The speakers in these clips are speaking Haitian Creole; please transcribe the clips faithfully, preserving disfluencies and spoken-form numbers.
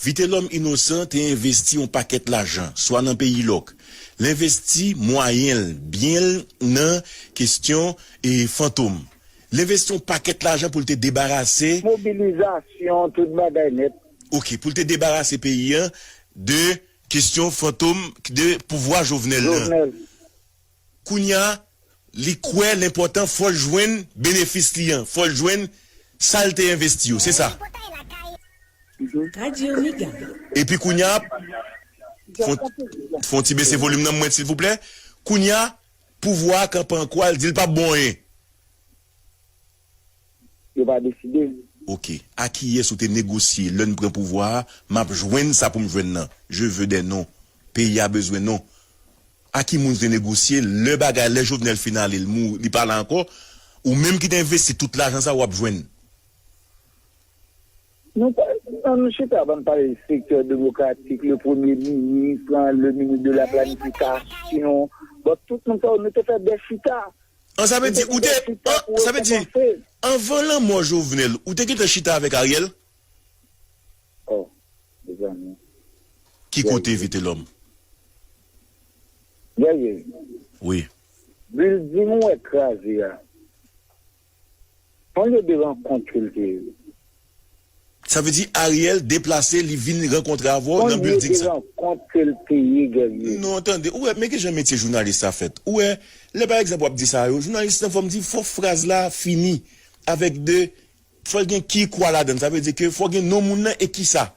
Vitelòm Inosan te envesti yon pakèt lajan, swa nan peyi lòk. L envesti mwayen l, byen l nan kesyon e fantom. L envesti yon pakèt lajan pou l te debarase. Mobilizasyon, tout bagay nèt. Oke, pou l te debarase peyi an de kesyon fantom, de pouvwa Jovenel nan. Jovenel. Kounye a, li kwè l enpòtan, fò l jwenn benefis li an, fò l jwenn sa l te envesti yo, se sa? Radyo Mega. Epi kounye a, fon, fon ti bese volim nan mwen, silvouplè. Kounye a, pouvwa a kanpe an kwa, l di l p ap bon anyen. Yo pa deside. Oke. A kiyès ou te negosye, lè n pran pouvwa a, m ap jwenn sa pou m jwenn nan? Je veux des noms. Peyi a bezwen non. A ki moun ou te negosye, lè bagay, lè Jovenel fin ale, l mou, li pa la ankò, ou menm ki te envesti tout lajan sa, w ap jwenn? Nou pa, nou chita, ban n pale sektè demokratik, le premye minis, le minis de la planifikasyon. Bon, tout moun sa, nou te fè de chita. An, sa vle di, ou te, an, sa vle di, anvan lanmò Jovenel, ou te gentan chita avèk Ariel? Oh, mezanmi. Ki kote, Vitelòm? Guerrier. Wi. Bilding ou wè kraze a. Yon lye de rankont ke l te ye. Sa vle di Ariel deplase, li vin rankontre avè w nan bilding sa. Yon lye de rankont ke l te ye, Guerrier. Non, tande, ou wè, men ki jan metye jounalis sa fèt. Ou wè, lè pa egzanp w ap di sa yo, jounalis lan fò m di, fò fraz la fini avèk de, fò l gen ki kwa ladan l. Sa vle di ke fò gen non moun nan e ki sa.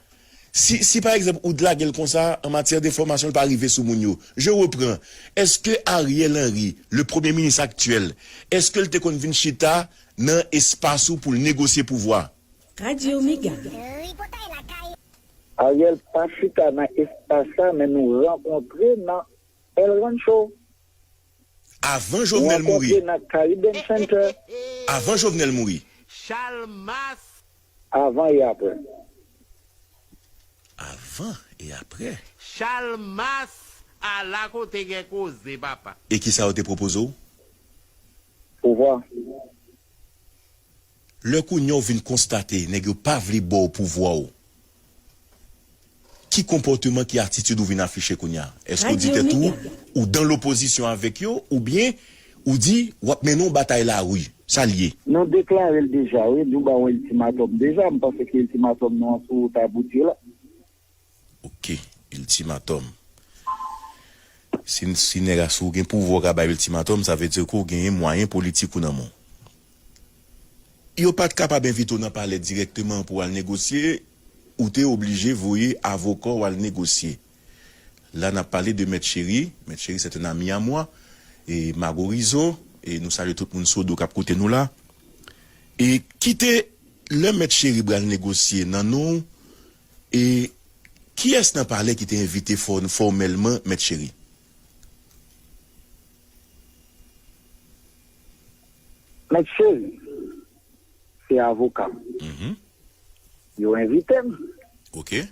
Si, si pa egzanp, ou t lage l konsa, an matyè de fòmasyon, l pa rive sou moun yo. Je reprends. Èske Ariel Henry, le premye minis aktyèl, èske l te konn vin chita nan espas ou pou l negosye pouvwa? Radyo Mega. Ariel pa chita nan espas sa, men nou rankontre nan El Rancho. Avan Jovenel mouri. Rankontre nan Caribbean Center. Avan Jovenel mouri. Chalmas. Avan e apre. Avan e apre. Chalmas, ala kote gen koze, papa. E kisa yo te pwopoze w? Pouvwa. Lè kounye a w vin konstate nèg yo pa vle ba w pouvwa w, ki konpòteman, ki atitid ou vin afiche kounye a? Èske w di tèt ou, ou dan lopozisyon avèk yo, oubyen ou di w ap mennen yon batay lari? Sa l ye? Nou deklare l deja, wi. Nou ba w yon iltimatòm deja. M panse ke iltimatòm nou an sou wout abouti la. Oke, iltimatòm. Si, si nèg a, si w gen pouvwa w ka bay iltimatòm, sa vle di ke w genyen mwayen politik ou nan men w. Yo pa t kapab envite w nan palè dirèkteman pou w al negosye, ou te oblije voye avoka w al negosye. La, n ap pale de Mèt Cheri. Mèt Cheri, c'est un ami à moi. E Mago Rizo, e nou salye tout moun Sodo k ap koute nou la. E kite lè Mèt Cheri pral negosye nan non w, e kiyès nan palè ki te envite fò-, fòmèlman Mèt Cheri? Mèt Cheri, se avoka m. Mhm. Yo envite m. Oke.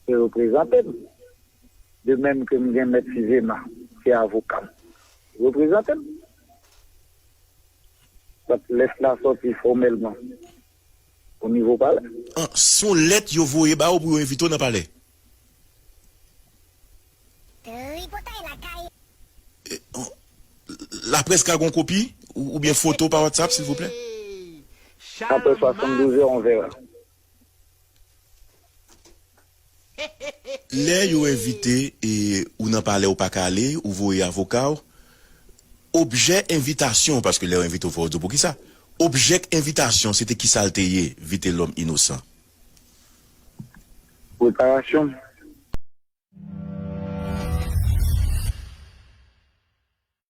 Yo reprezante m. De menm ke m gen Mèt Sizema, se avoka m. Reprezante m. Donk, lèt la sòti fòmèlman o nivo palè. An, se yon lèt yo voye ba w pou yo envite w nan palè? Tripotay lakay. E, an, laprès ka gon kopi ou, oubyen foto pa WhatsApp, silvouplè? Apre swasanndouze, on verra. Lè yo envite e ou nan palè ou pa ka ale, ou voye avoka w, objè envitasyon, paske lè yo envite w fò w di w poukisa. Objè envitasyon, se te kisa l te ye, Vitelòm Inosan? Preparasyon.